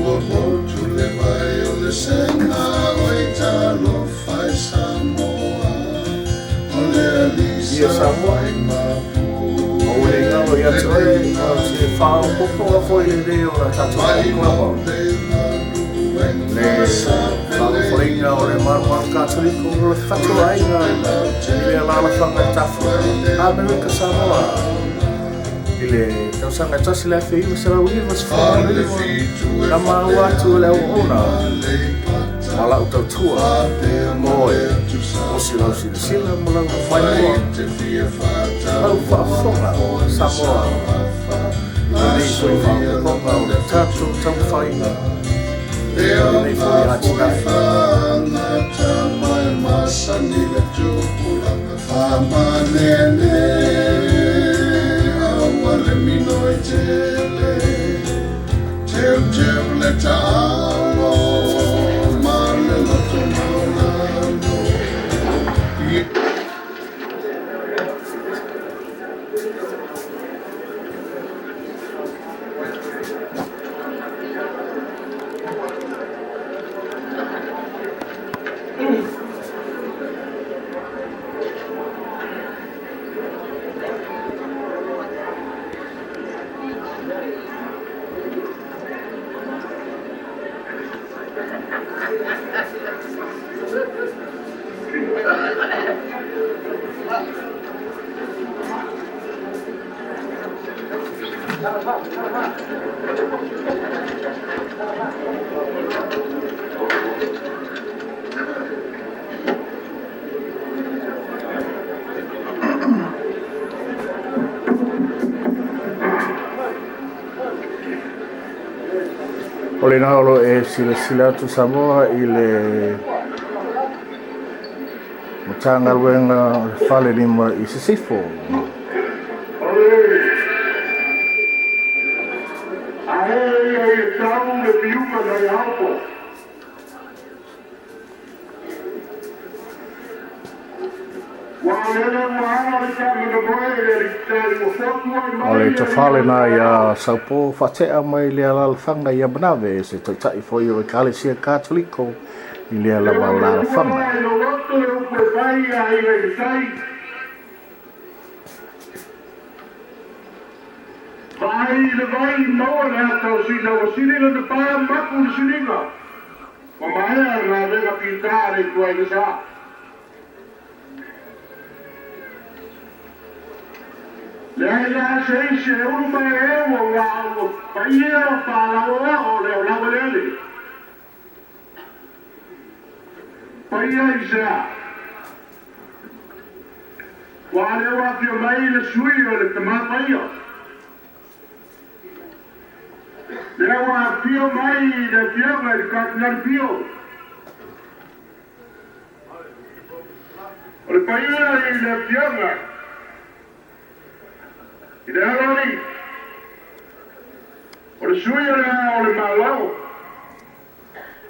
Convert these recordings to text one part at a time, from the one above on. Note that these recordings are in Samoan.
Ua motu le vai o le sega oi talofa e Samoa o le alii Ia sa Samoa, fai aua mapue le galo ia te oe, leleiga o se faaopoopoga foi lenei o le tatou mai polokalama. le Le galuega sa faalofaleina o le peleina malumalu Katoliko o le o le fatuaiga tupe i le lautele alalafaga ma tafa fai le Amerika Samoa i le tausaga e Fale 1995 fitu e na maua faapea atu e le lima auauna Aleipata ma lau tautua faapea ma mo le e o si lau Atusalata silasila ma lau Fai faimoa te fia lau faataumua faafofoga o le Samoa sauafa i lenei Aso foi ia faaopoopoga lava o le le tatou taumafaiga fetuiaga Le i lenei aga foi foi atinae. faagata mai masani le tupulaga Faamanene aua le minoi tele Teu teu le taalo ma le loto maulalo I O lena o lo o e silasila atu Samoa i le Matagaluega o le Falelima i Sisifo. Ae ia i tau le piuga nai aopo. Ua lele ua ala le taga moe le tali ua fotu ai O mai le e le tofale ia na le ia Saupo faatea mai le alalafaga ia Manave se taitai foi o Ekalesia Katoliko i lea Le lava ua le tua alalafaga. loa i lo loto le upu e fai a ila i tai. Vai le vai maua le ata o sina ua sili le pa mapu le siliga. Ma maea na vega pita le tua i le sa. Le ai la se isi e ulu mai e ua ua ua paia o pālao o le o lawa lele. Paia i sea. Ua le ua fia mai le sui o le tamā paia. Le ua fia mai le fioga i le katinari pio. O le paia i le fioga i le aloli. O le sui o le ao o le malo.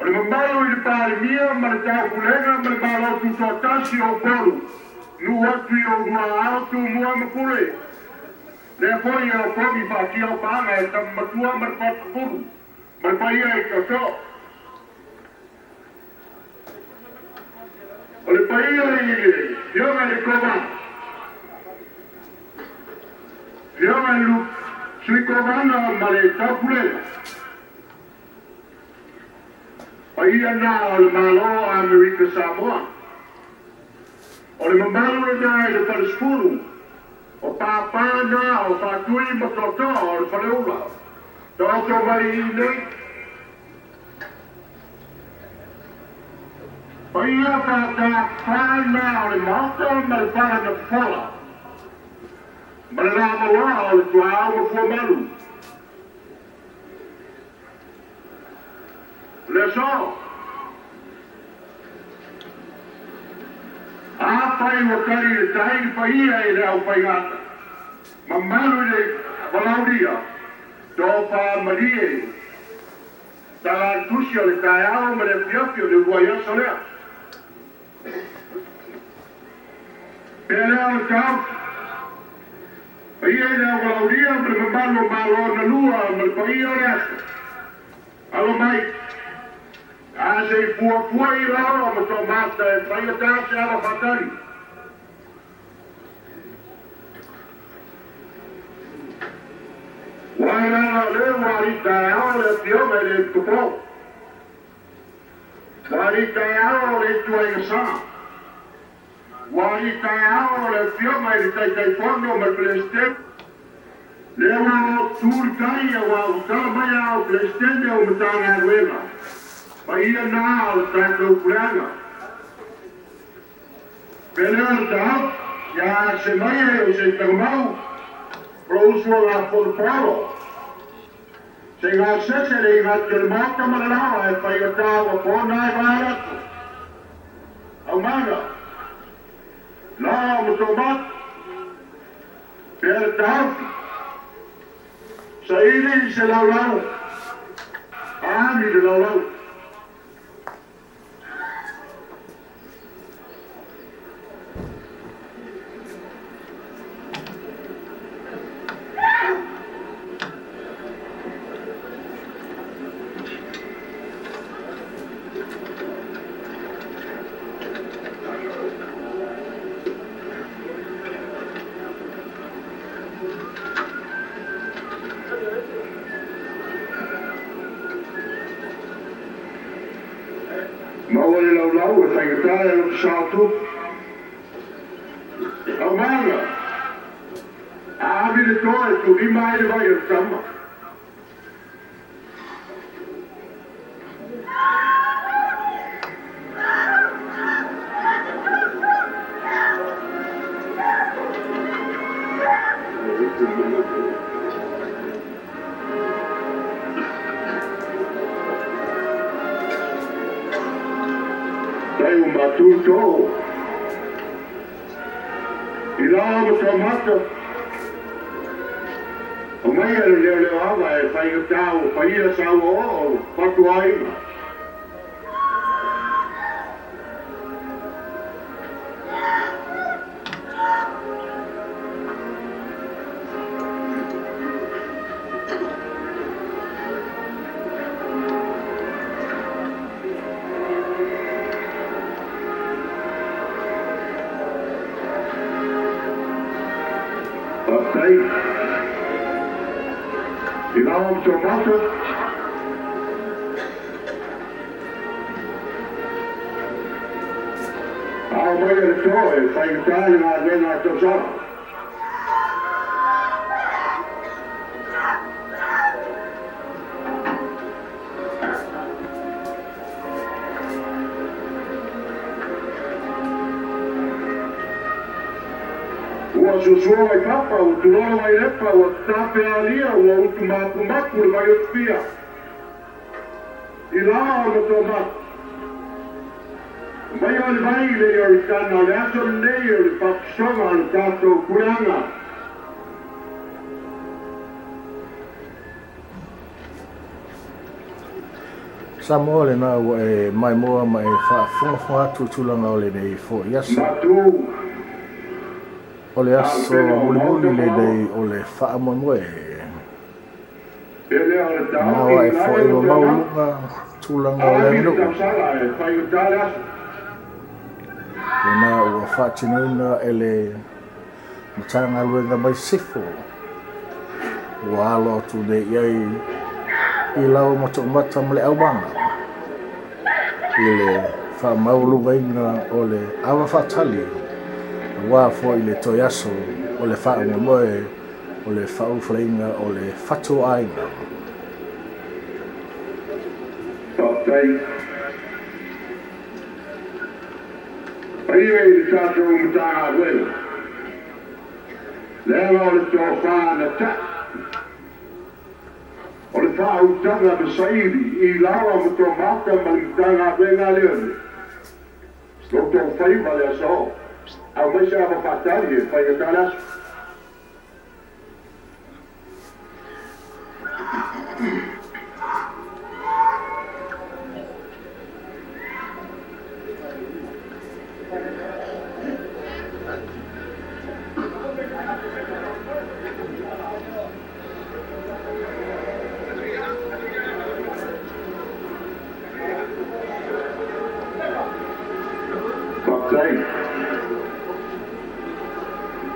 O le mamalu i le palemia ma le taupulega ma le malo tutoatasi o Upolu. Nu atu i o lua ao tu mua ma pule. Lea foi e o fogi faatia o paaga e tamatua ma le fatukulu. Ma le paia i toto. O le paia i le fioga i le kova. Fioga i lu sui kovana ma le taupulega. Paia na o le malo o Amerika Samoa. O le mamalu lena i le falesefulu. O pāpā na o faatui ma totoa o le faleula. Taoto mai i nei. Paia faatafā na o le maota ma le fala na fofola. Ma le lavaloa o le tuaau ma fuamalu. Le aso. Afai ua tali le tai le paia i le aufaigata. Mamalu i le valaulia. Tofa malie. Tala tusi o le taeao ma le afiafi o le uluai aso lea. Pea lea o le taofi. Paia i le auvalaulia ma le mamalu o malo na lua ma le paia o le aso. Alo mai, a se i fuafua i laoa ma toamata e faigata se ava faatali. Ua ai leaga o lea ua alii taeao le Afioga i le Epikopo. Ua alii taeao le Ituaiga Sa. Ua alii taeao le Afioga i le Taitaifono ma le Peresetene. Lea ua oo tu le tai aua ua tala mai ao Peresetene o Matagaluega. Paia na o le tatou puleaga. Pe lea o le taofi, ia se mai e o se tagamau o lou uso a Gafono Paolo. Se i gasese le igati o le Maota ma le laoa e faigata ua pona ai vae aso. Aumaga, laoa ma toamata, pea le taofi, saili i se laulau, aami le laulau. Maua le laulau e faigata e lota sao tupu. Aumaga, aami le toa e tuulima ai le vai o le tama. Tai o matou too i laoa ma toamata, aumaia le leoleoava e faigata ua paia saua oo fatuaiga. Faafetai i laoa ma toamata. Ao mai e le toa e faigata le galuega a tausala. Ua suasua mai papa, ua tulolo mai lepa, ua tape alia, ua utu mapumapu le vai o Tupia. I laoa ma toamata. Mai o le vai le Ioritana o le aso lenei o le faapisoga o le tatou puleaga. Samoa lena ua e maimoa ma e faafogafoga atu i tulaga o lenei foi aso. Matou O le aso Alupega o mulimuli Maota ma Laoa. lenei o le faamoemoe. Pe lea o le Na taofi ua i e lae foi ma ma toamata. maualuga tulaga o le Aami le aganuu. tausala e faigata le aso. Lena ua faatinoina e le Matagaluega mai Sifo ua alo atu nei i ai i laoa ma toamata ma le aumaga i le faamaualugaina o le ava faatali aua foi le toe aso o le faamoemoe o le faaulufaleina o le fatu o aiga. Faafetai. Paia i le tatou Matagaluega. Leaga o le tofa na ta'i. O le faautaga na saili i laoa ma toamata ma le Matagaluega a Leone. Lo outou faiva le aso. Aumai se ava faatali e faigata le aso. Faafetai.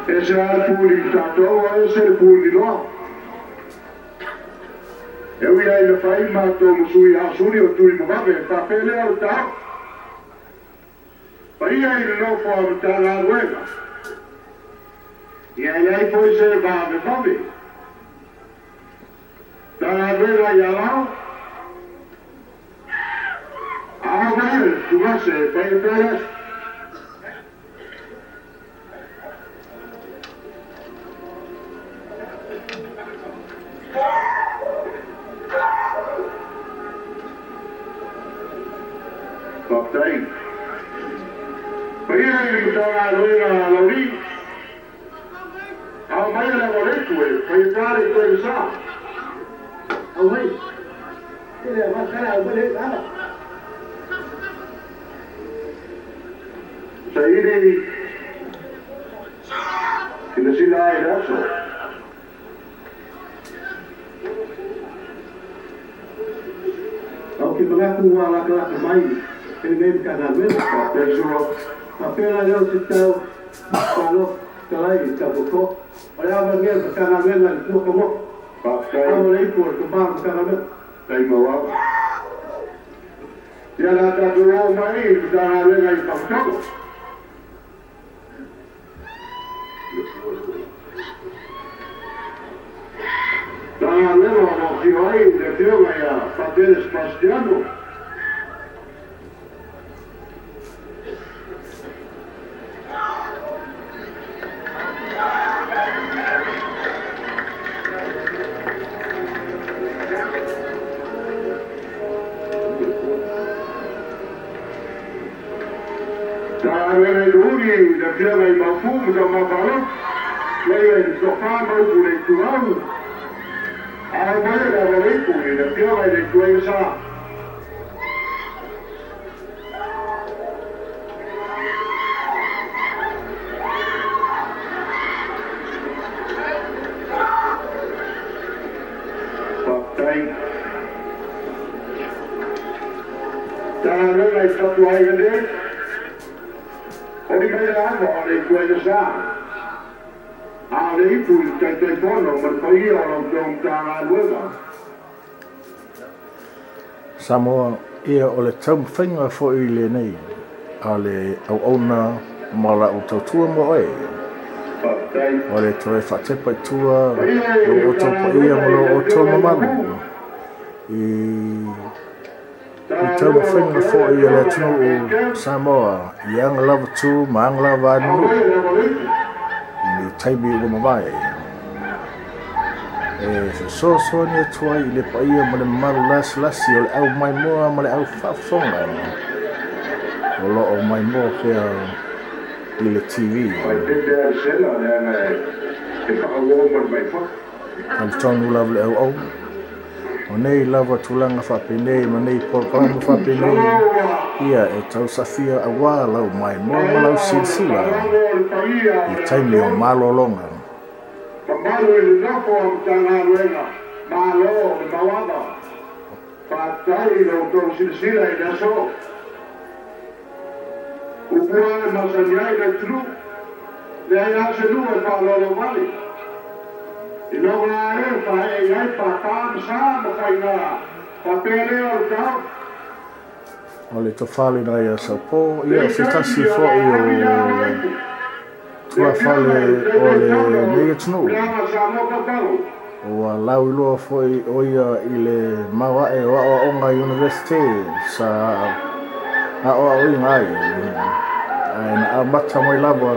Ese lava le puli i tatou ae ese le puli loa. E ui lava ina fai matou ma sui aosuli o Tuimavave, e faapea lea o le taofi. Paia i le nofo a Matagaluega, ia e leai foi se vavevave. Matagaluega i Alao, a o mai le tugase e faigata le aso. Faafetai. Paia i le Matagaluega a Lauli, ao mai le avaleitu e faigata le toegasa. Aumai. Ele avançar au mai le ala. Saili silasila ai le aso. Au ke manatu ua latalata mai e lenei Matagaluega. Faafetai Sua. Faapea la lea o se tau malo talai i Taupoko. O le ava lenei o le Matagaluega i le pua tauofa. Faafetai. Ava le ipu o le tama o le Matagaluega. Tai mauau. Ia la tatou oo mai i le Matagaluega i Faamasinoga. Matagaluega o lo o afio ai le afioga ia Patele Sebastiano. Matagaluega i Luuli, le afioga i Maopu ma Taumafa'alogo, leia i le tofa ma upu le ituau. Ao mai le avaleipu i le afioga i le Ituaigasa. Faafetai. Matagaluega i Fatuaiga nei, oli mai le ava o le Ituaigasa. A o le ipu i le Taitaifono ma le paia o la outou Matagaluega. Samoa, ia o le taumafaiga foi lenei a le auauna ma lau tautua mo oe. Faafetai. O le toe faatepa i tua Paia i lo le outou paia Matagaluega ma i lo le outou afioga i mamalu Maopu. i Matagaluega o lo taumafaiga o afio ai le foi a le afioga ia atunuu Mekeu. Samoa i aga lava tu ma aga lava Ao aganuu mai le avaleipu. i ni taimi ua mavae. E fesoasoani atu ai i le paia ma le mamalu lasilasi o le au maimoa ma le au faafofoga o lo o maimoa pea i le TV. Faaeteete lava le sela leaga e faauo ma le maifea. Talitonu lava le auau, o nei lava tulaga faapenei ma nei polokalame faapenei, Masalo ua ia e tausafia aua lau maimoa ma lau maea ona silasila faalogo le paia o i le taimi o aso. malologa. Mamalu i le nofo a Matagaluega, malo le mauava. Faafetai i la outou silasila i le aso. Upu lava e masani ai le atunuu, leai lava se nuu e faaaloalo vale. I loga e faaee i ai papa ma sa ma faiga, faapea lea o le taofi. O le tofa lena ia Saupo, ia o se Peitai tasi o le foi a agi le o avaleipu, le afioga i le tuafale o Taitaifono o lenei le atunuu. Puleaga Samoa Tatalo. Ua lauiloa foi o ia i le maoae o aoaoga Universite sa aoaoina ai, ae na amata mai lava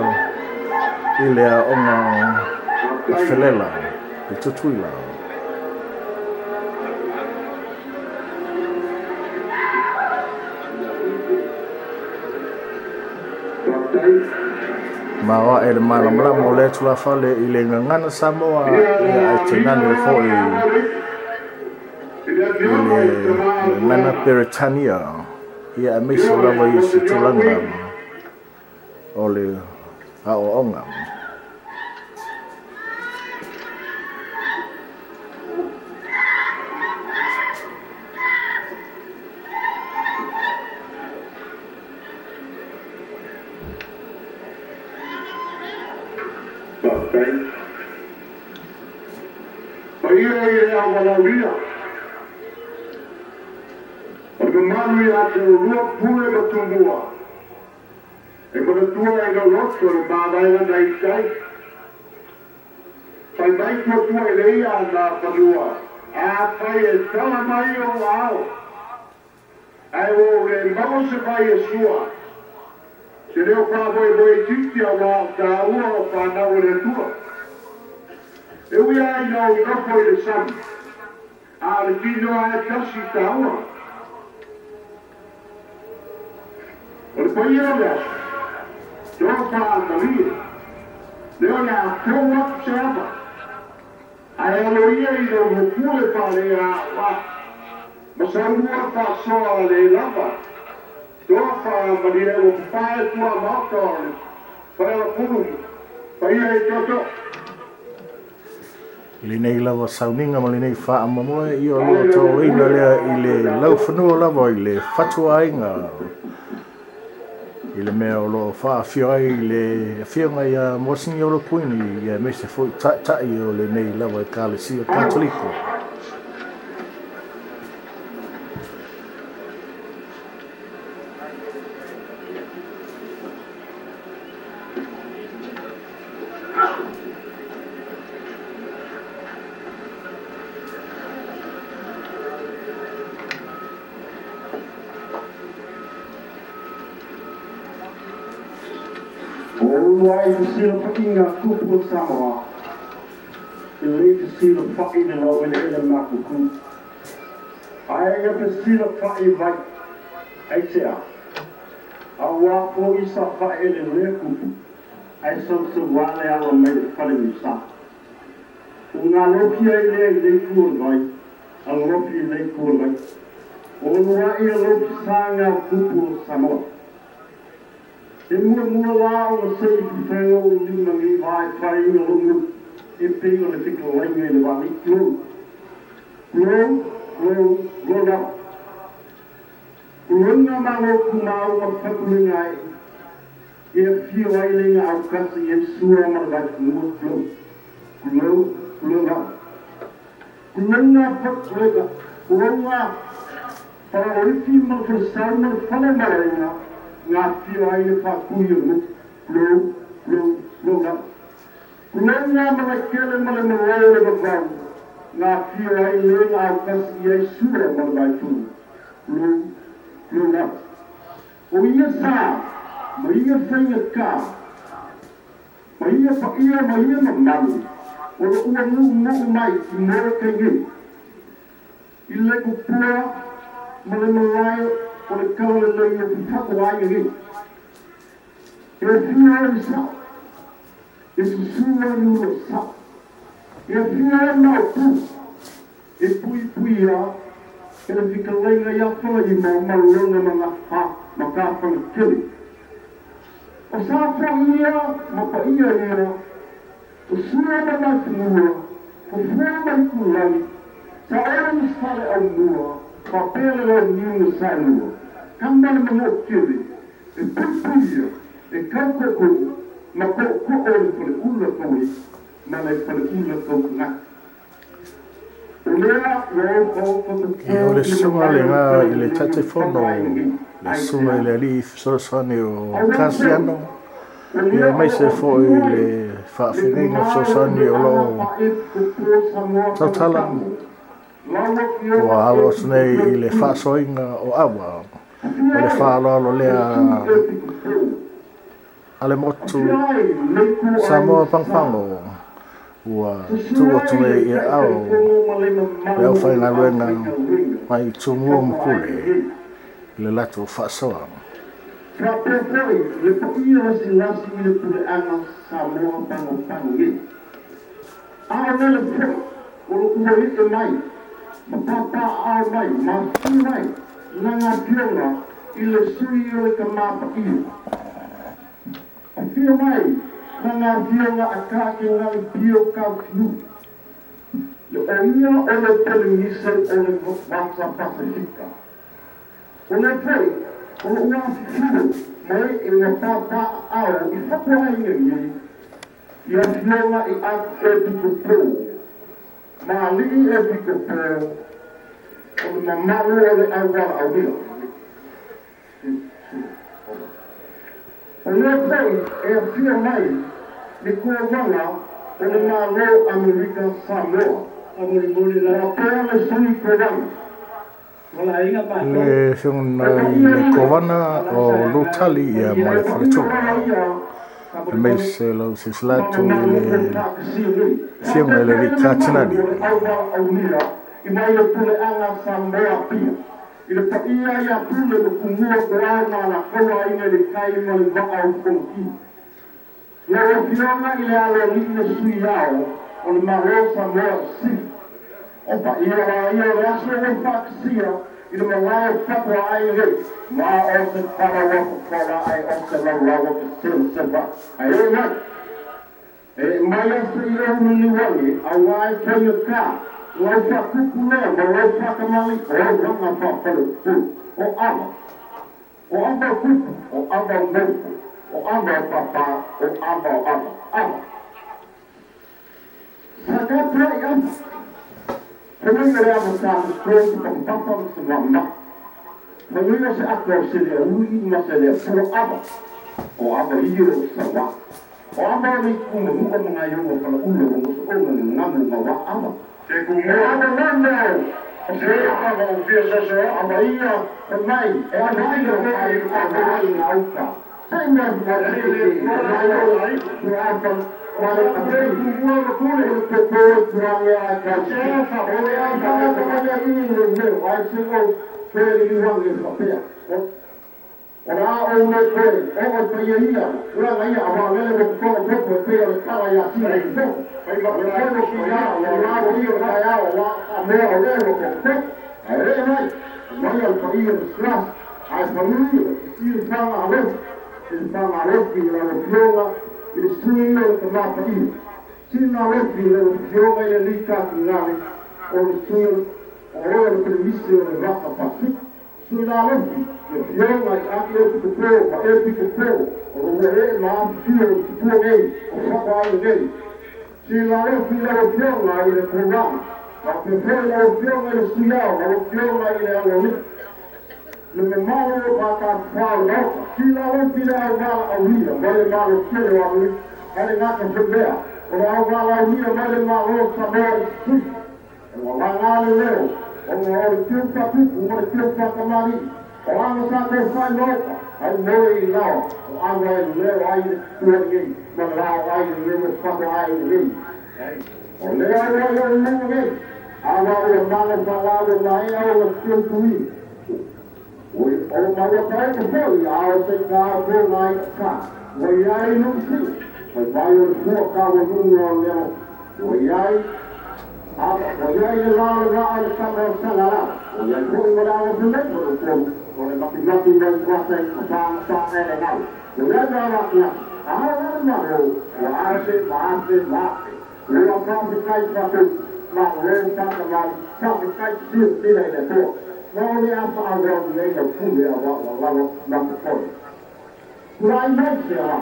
i le aoga a Faafetai. Felela i Tutuila. Faafetai. Maoae le malamalama o lea tulafale i le gagana Samoa, Ia ia ae la tainane amina foi le avaleipu i le i afioga le i le tama o le gagana Pulega, Peretania, ia aemaise afioga lava ia i se Monsenor tulaga Queen. o le aoaoga. valaaulia. O le mamalu ia te oulua Pule ma Tumua, e manatua e lou loto le mavaega nai tai. Fai mai tuatua i le ia na fanua, afai e tala mai ou aao, ae ua ou le maua se vai e sua, se leo faamoemoe itiiti auā o tāua o fanau a le Atua. E ui lava ina ou nofo i le sami, a o le tino lava e tasi tāua. O le paia o le aso, tofa malie, lea o le a tou atu se ava, ae aloaia i lou mopule faaleaoa ma saulua faasoa le lava, tofa malie ua papae tuamaota o le Falealapulu, paia i tootoo. I lenei lava sauniga ma lenei faamoemoe, ia o lo o taualoina lea i le laufanua lava i le fatuaiga i le mea o lo o faaafio ai le Afioga ia Monsignor Kuini aemaise foi taitai o lenei lava Ekalesia Katoliko. Ua ulu ai fesilafaʻiga a kupu o Samoa, e lei fesilafaʻi le laueleele makuku, ae ia fesilafaʻi vai. Aisea? Auā foi sa faaele lea kupu, ae sausauā le ala mai le fale Miusa. Ua galofi ai lea i le itu o le vai, a lofi i le itu o le vai. Ua uluaʻi a lofi sa ngā o kupu o Samoa. E muamua la ona se i fefega o lima nei va e fai ina lou nuu e pei o le fetalaiga i le vaalei Tulou, tulou, tulou, tulou lava. Tulouna Malo tumau ma fatulega ai e afio ai le ga aukasi i ai sua ma le vaifanua tulou, tulou, tulou lava. Tulouna fatulega, tulouna Falealoifi ma le falesau ma le fale malaega na afio ai le faatui o le motu tulou, tulou, tulou lava. Tulouna Malaetele ma le malae o le vavau na afio ai le ga aukasi i ai sua ma le vaifulu. Tulou, tulou lava. O ia sa ma ia faigata, ma ia paia ma ia mamalu, o lo ua nuunuu mai i Molokai nei, i le kupua ma le malae o le talalelei o faatoaiga nei. E afio ai le sao, e susu ai le uluai sao, e afio ai Maopu, e puipuia e le fetalaiga ia Faleima ma lona magafa matafagatele. O sa foi ia ma paia ia, o sua ma Nafanua, o fua ma Itulagi, Saole ma Saleaaumua, faapea le Launiu na Saelua, tama le Manuatele, e puipuia, e tautootoo ma tootoo le faleula taualii ma le faleula tautagata. O lea ua ofaofa Ia toto o le i le susuga malae o le lena i le talalelei o Taitaifono, Fatuaiga nei. le susuga i Aisea? le Alii Fesoasoani o Aua foi, Kasiano, o ia lea o aemaise lo o foi afio ai le le faafeagaiga tama o le fesoasoani o lo puleaga o faaepikopo Samoa tautala Tamatau, lau ua Afioga alo atu Epikopo nei i le Kuini. faasoaina o ava Afio o le ai faaaloalo le lea Sui Epikopo. a le motu Afio ai le ituaiga Samoa sa. Pagopago ua Susu tuu atu ai le nei i aao Taitaifono ma le le mamalu o le aufaigaluega aufaigaluega mai Tumua ma tautoaiga Pule nei. i le latou faasoa. Faapea foi le paia lasilasi i le puleaga Samoa Pagopago nei. A o lele foi o lo ua iʻe mai ma papaaao mai ma afio ai lana afioga i le Sui o le Tama Paia. Afio mai lana afioga a Kakenali Pio Kausiu, le o ia o le Pelenise o le Vasa Pasefika. O le foi o lo ua afifio ma ee ua papaaao i fatuaiga nei i afioga i Epikopo. Ma alii epikopo o le mamalu o le auwalaaulia. O lea foi e afio mai le Kovana o le Malo Amerika Samoa faapea le Sui Kovana. Le afioga i le Kovana o Lutali ia ma le faletua. Aemaise lau silasila atu i le afioga i le Alii Katinali. I mai le puleaga Samoa Apia i le paia ia Pule ma Tumua o ao ma alakaua aiga i le tai ma le vaa o Fonoti. Lau Afioga i le Aloalii le Sui Ao o le Malo Samoa i Sisifo. O paia la ia o le aso ua faatasia i le malae o Tapuaai nei, ma o se tala ua fofola ae o se laulau o te sevasevaai. Ae ee mai, ee mai aso i ou liliuagi, auā e faigata lau faatupu lea ma lau faatamalii o au aga faafaleupolu, o ava, o ava o tupu, o ava o nofo, o ava o pāpā, o ava o ava, ava. Sa tapuai ava. Fai mai o le ava sa toto se patapata ma se maama'a. Fai mai o se ata o se lea ui ma se lea pua ava. O ava ia o Sauā. O ava o le itu manu'a ma gaioga falaula ua moso'oga gagamu gauā ava. Se O tumua ava lana o se ava o fia sosoa. Ava ia fai mai e ava Ai ia le o foi i ai le ava ai gauta. Se mea Ai le ma tuala ai o o aiga. ava O ma sa le pule avei tumua ma o pule. le toto e tulaga a O se Ekalesia. afa O o le le ava aiga e ava tagata. ava i le leo ai se o toe le liuagi e faapea. O le a ou le toe oo i paia ia, tulaga ia a vaalele ua totogo popo e pei o le tala ia sina i Ai fofo. fai O le mata fono o tiga paia ua o le laua ia o le tumua. taeao aua Samoa o lea ua totogo. Ae ee mai, aumai le paia o le Silas, ae fanuia i le faga alofi, i le faga alofi i lau Afioga i le sui o le Tama Paia. Sina alofi i lau Afioga i le Alii Katinale o le sui o oe o le Pelemisi o le Vaa Pasefika. Sina alofi i afioga i Arkiepikopo ma Epikopo o lo ua ee ma afifio i tupua nei o fa'aai nei. Sina alofi i lau Afioga i le Kovana, faapea foi lau Afioga i le Suiao, lau Afioga i le Aloalii, le mamalu o matafafā o le Maota. Sina alofi i le auvalaaulia mai le Malo tele o Amerika, ae le gata foi lea, o le auvalaaulia mai le Malo Samoa i Sisifo. E ua laga le leo ona o le tiu faatupu ma le tiu faatamalii o aga sa tofai maota ai moe i laoa o aga e leo ai le tutua nei ma lao ai le o fatoa ai nei. O lea ua i ou luma nei, awa ua maga faalalo maea o le tiu tui. O maua taeto foi a o se kā o ngai ka. Ua iai lusi, mai mai o le fua ka ua luga o leo. Ua iai ua iai le la o le vaa o le tama o Sagalala. Ua iai foi ma le awa felei ma le tolu o le matimati mai tuasai ma pāga e le gau. Ua iai ma ala atu. A o le malo, ua afe, ma afe, ma afe. Ua faafetai fatou, malo faatamali, faafetai silasila i le Atua. Ma o le a faaauau nei lau pule auā ua lava ma totoe. Tulai mai se agaga,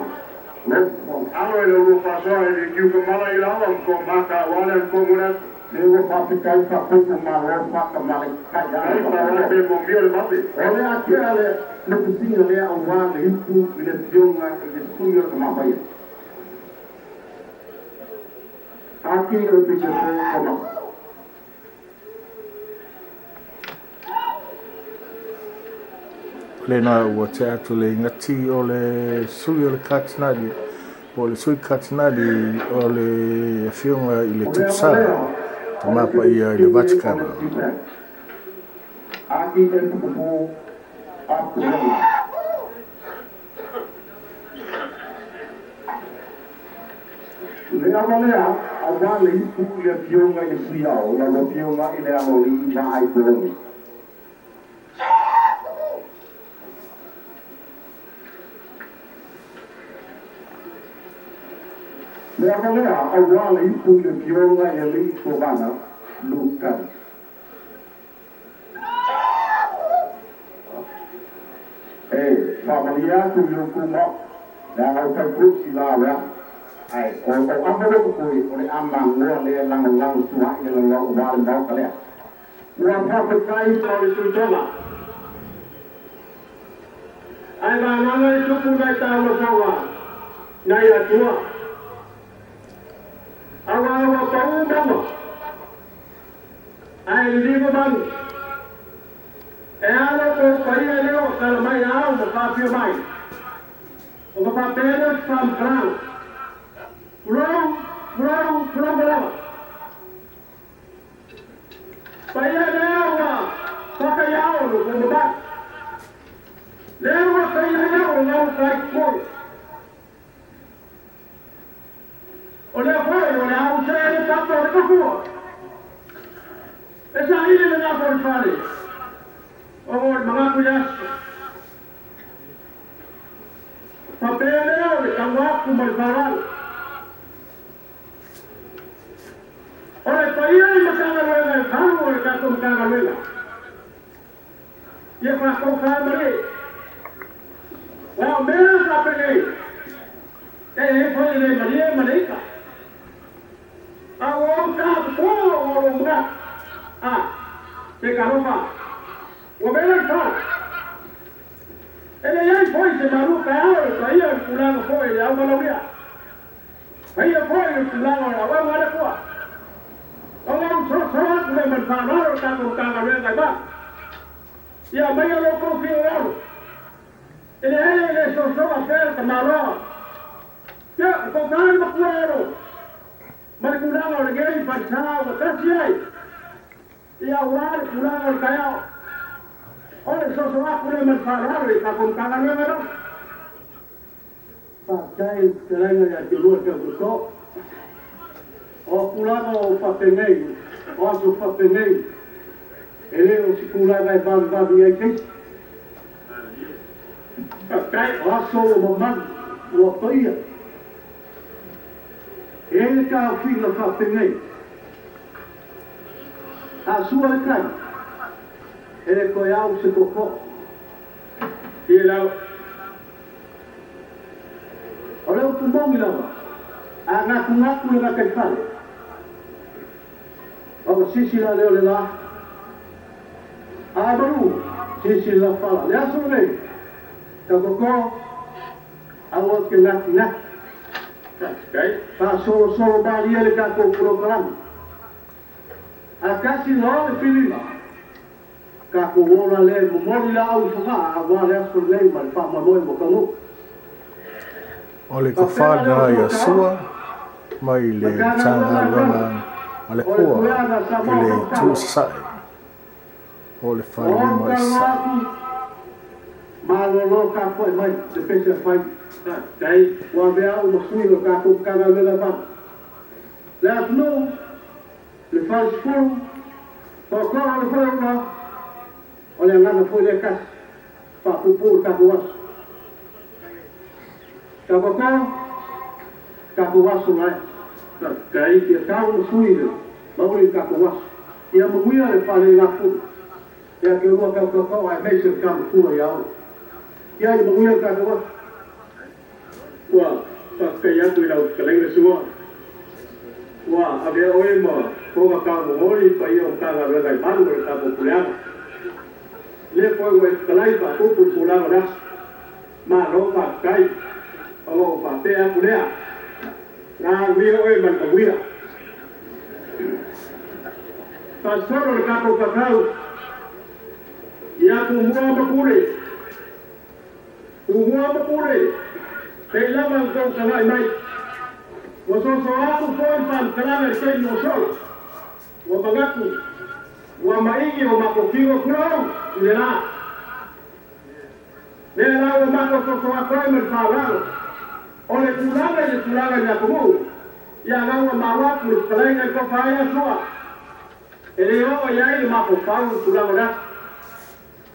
lau fofoga. Alo e le ulu fasoa e le kiu kamala i lawa mko maka wale mko murat. Se ua faafetai faatupu malo faatamali kai Ai ana pa wale faapaloa. pe mo mio le mabe. O le atea le lupisiga lea auā le ipu i le fioga i le sui o le tamapaia. Aki o le pikopo koma. Lena ua tea atu le gati o le sui o le Katinali, po o le sui Katinali o le afioga i le O le Tupsa, ava lea o le Tama Paia i le Pelepisiga o Vatikana. le Sipea. Aki e pikopo a pulega. Le ava lea auā le ipu i le afioga i le suiao, lau afioga i le aloalii vaai poloni. Le ava lea auā le ipu i le afioga i le alii Kovana Lukali. E faamalie atu i outou maota, leaga o taupusi la o le aso. Ae o o afa ua pupui, o le a magoa lea e lagolago tua i le laulau aua le Maota lea. Ua faafetai o le Tuitoga. Ae vagaga e tupu nai taulofoga nai Atua. Aua ua pau mauga, ae liligo malu. E a lo kou paia lea ua kala mai ao ma faafio mai. O ka faapea lea o se faamatalaga. Tulou, tulou, tulou lava. Paia lea ua faataiao lo kou mamalu. Lea ua taia ai au e lau tai toi. O lea foi o le a usea le papa o le tafua. E saili le gafa o le fale, o le magaku i le aso. Faapea lea o le tau aku ma le faaaloalo. O le paia i Matagaluega e valu o le tatou Matagaluega. Ia faataufa malie. Aua o mea faapenei, e i ai foi le le malie ma le ita. A ua ou tapupoa o lou manatu, a, se talofa, ua vela le fala. E le i ai foi se malu taeao i le paia o le tulaga foi i le aumalaulia. Paia foi i le tulaga o le auauna a le Atua. O lou sosoa atu lea ma le faaaloalo i le tatou Matagaluega i Malu. Ia aumaia lo outou finagalo. E leai e le sosoa pea le tamaloa. Ia, o tou ta le matua olo ma le tulaga o lenei falesa ua tasi ai. Ia aua le tulaga o le taeao. O le soso atu lea ma le faaaloalo i le tatou Matagaluega i Malu. Faafetai i fetalaiga ia te lua tau toto. O tulaga o faapenei, o aso faapenei, e le o se tulaga e vavevave i ai se isi. Faafetai, o aso ua mamalu, ua paia. E i ai le taofiga faapenei, a sua le tai, e le toe au se tootoo. Ia lava. O le upu moni lava, a gatunatu le gataifale, ona sisi la lea o le la. A malu, sisi le lafala. Le aso lenei, tau toto, aua te natinati. Faasolosolo malie le tatou polokalame. A tasi loa le filiga, tatou ola lea e momoli laau i Fogaa aua le aso lenei ma le faamoemoe ua taunuu. O le tofa Faapea lea lena o ia Sotaoa, Sua mai le Matagaluega Matagaluega Atala, a le o le Atua Puleaga i Samoa le Itu Fautala. Sasae o le Ua ou Falelima i talanoa Sasae. atu, malolo tapuai mai le pese a fai. Ua avea au ma sui o le tatou Matagaluega Valu. Le atunuu, le falesefulu, toatolu o le faleula, o le agaga foi lea e tasi, faapuupuu le tatou aso. Tau toto, tatou aso lae. Ia tau ma sui le mauli le tatou aso. Ia manuia le faaleigafulu. Ia te lua tau toto aemaise le tamatua ia Olo. Ia ia manuia le tatou aso. Ua faafetai atu i lau fetalaiga Sua, ua avea oe ma fofoga taumomoli i paia o Matagaluega e valu o le tatou puleaga. Lea foi ua e fetalai faapupu i le tulaga o le aso. Malo faafetai, ona ou faapea atu lea, galulue oe ma le manuia. Faasolo le tatou tatau ia Tumua ma Pule. Tumua ma Pule, pei lava ona tou tagai mai. Ua soso atu foi le faamatalaga i le taimi ua sola. Ua manatu, ua maigi o matou tino tulou i le la. Lea la ua matou soso atu ai ma le faaaloalo, o le tulaga i le tulaga i le atunuu, ia la ua maua atu le fetalaiga i tofa ai Asua, e le oo i ai le mafaufau i le tulaga o le aso.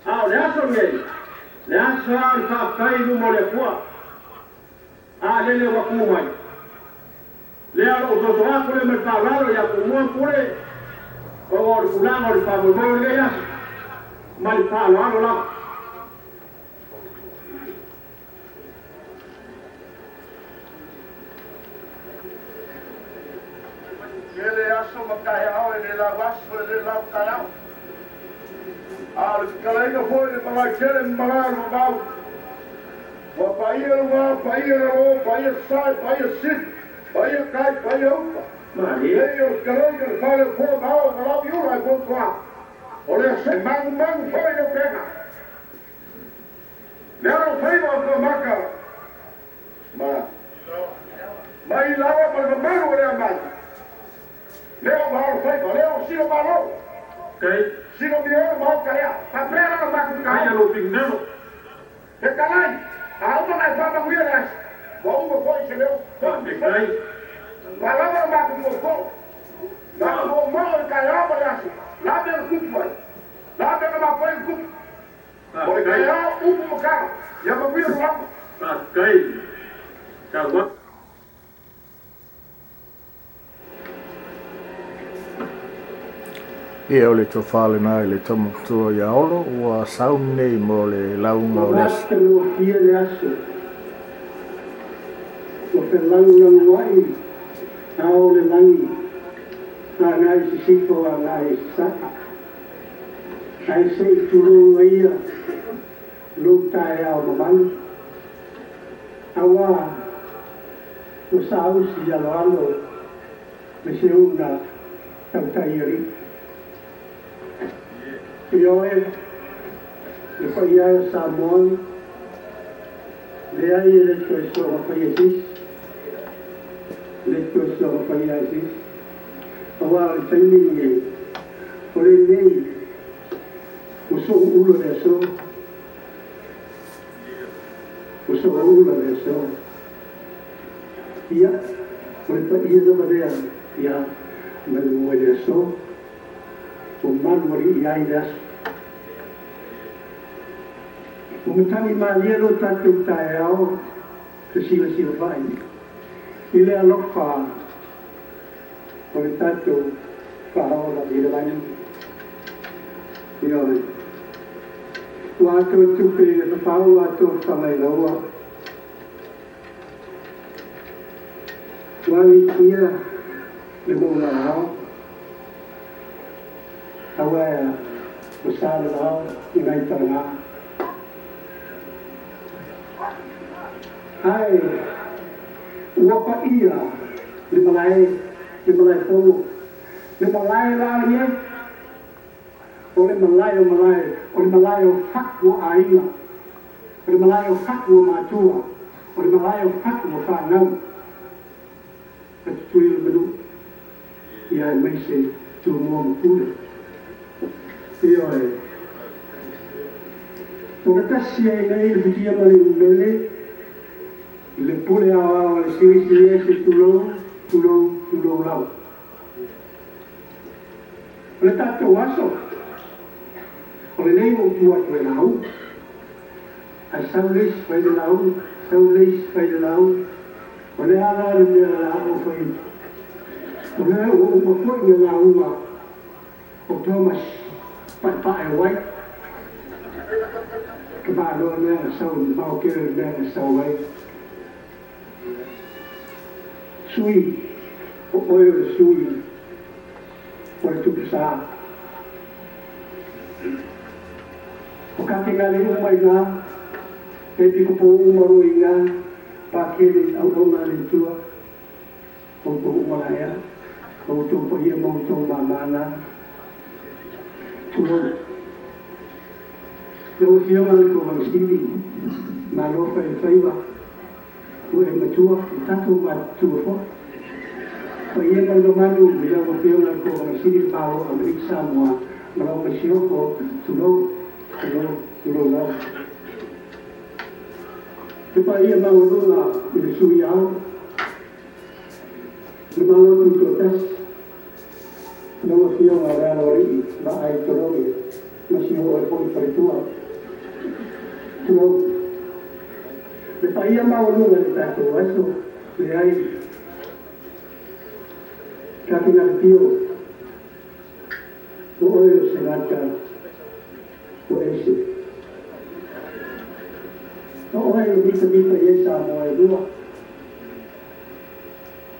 A o le aso lenei, le aso lava o le faafetai i luma o le Atua. A lele ua tu mai. Lea o lou soso atu lea ma le faaaloalo ia Tumua ma Pule, ona o le tulaga o le faamoemoe o lenei aso, ma le faaaloalo lava. taeao, e le lau aso, e le lau taeao. A o le fetalaiga foi i le malaetele ma malae o le vavau, ua paia luga, paia lalo, paia sasae, paia sisifo, paia tai, paia uta. Nei o le fetalaiga i le fale o Foa ma Ao ma Lauiula e Fotuā. O le aso e magumagu foi le upega. Le alofaiva o Toamaka ma mai laua ma le mamalu o le amai. Lea ua alofaiva, lea ua silo malo. Silo miliona ma oka lea. Faapea la la matou Faia taofi. lou finagalo. Fetalai, a uma ona e faamanuia le aso, ua uma foi se leo foi se Faafetai. Ua lava lo matou tootoo, matou moomoo i le taeao ma le aso, o le a mea na tupu ai? O le a mea na mafua ai ona tupu? O le Faafetai. taeao, upu ma tala, ia manuia le lauga. Faafetai. Saunoa. Ia, o le tofa lena i le tama matua ia Olo ua sauni nei mo le lauga Ua o le aso. matagofie le aso, ua felagolagoai ao o le lagi agai i sisifo agai i sasae. Ae se i tulou maia lou taeao mamalu, auā ua saausi aloalo le seuga tautai alii. Ioe, le paia e o Samoa, leai e le toe soona faia e se isi, le toe soona faia e se isi, auā o le taimi lenei, o lenei ua sooula le aso, ua sooula le aso. Ia, o le paia lava lea, ia, malu ai le aso, ua malu alii ai le aso. Ua matagi malie lo tatou taeao fesilasilafa'i i le alofa o le tatou Faaola i le lagi. Ioe. Ua atoa tupe i le fafao, ua atoa fana i laua. Ua agitia le moulao, aua e a, ua sa le vao i nai talaga. Ae ua paia le malae, le malae fono, le malae la le ai, o le malae o malae, o le malae o fatu o aiga, o le malae o fatu o matua, o le malae o fatu o fanau, a Tutuila ma Manua, ia aemaise Tumua ma Pule. Ioe. Ua tasi ai nei le futia ma le umele i le pule aoao a le Silisili Ese, tulou, tulou, tulou lava. O le tatou aso, o lenei ua ou tu atu e lauga, ae sau le isi fai le lauga, sau le isi fai le lauga. O le a la le mea o le a ou fai atu? O lea ua uma foi le lauga o Thomas Paepae White, tamaloa lea na sau i mamao tele le mea na sau ai. Sui, o oe o le sui o le tupu sa. O Kakenale uma i ina, Epikopo uma loa i ina, Pakele auauna a le Atua, outou uma la ea, o outou paia ma outou māmā na. Tulou. Lau Afioga i le Kovana Sili, malo fai le faiva, ua e matua, ua tatou matutua foi. Paia ma le mamalu i lau Afioga i le Kovana Sili o le Malo o Amerika Samoa ma lau Masiofo, tulou, tulou, tulou lava. Le paia maualuga i le Sui Ao, le Malo Tutoatasi, lau Afioga le Aloalii Vaai Tologi ma si o oe foi faletua. Tulou. Le paia maualuga i le tatou aso, leai, Kapena Pio, o oe o se gata ua ese. O oe e mitamita i ai Samoa e lua.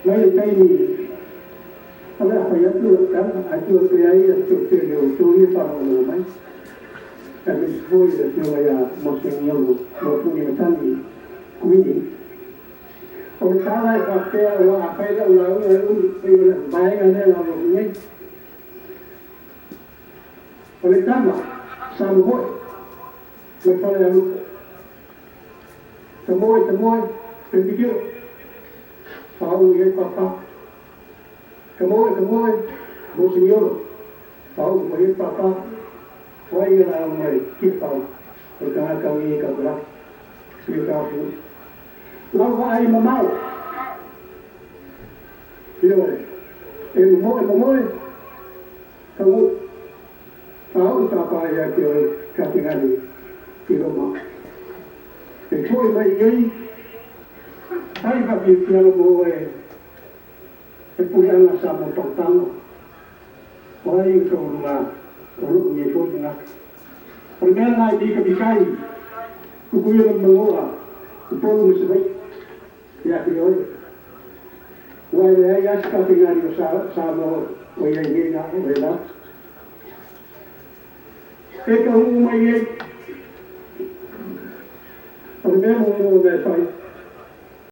Mai le taimi o le a fai atu tala, ae tuu atu ai le toatele o outou ia e faalogologo mai, aemaise foi le Afioga ia Moseniolo Lotu Limatagi Kuini. O le tala e faapea, aua a fai lau lauga e umi, pei o le vaega lea e lalo atu nei. O le tama sa momoe mai Falealupo, tamoe tamoe pepikeo, faauu i ai papa. Tamoe tamoe Moseniolo, faauu mai ai papa. O ai ia lauga mai Tiafau, o le tagata o i Kaukalaki, ia taofi. Lau vaai mamao, ioe, e momoe momoe, taunuu, faauu papa ia te oe Katingali i Roma. E foi mai i ai, ai faafiafiaga mo oe e puleaga Samoa pagopago, o ai o taualuga o lou nei foi tagata. O le mea lena e mikamika ai Tutuila ma Manua, Upolu ma Savaii ia te oe. Ua e leai lava se tapenali o Samoa o i ai nei na o oe lava. E taunuu mai ai, o le mea muamua na e fai,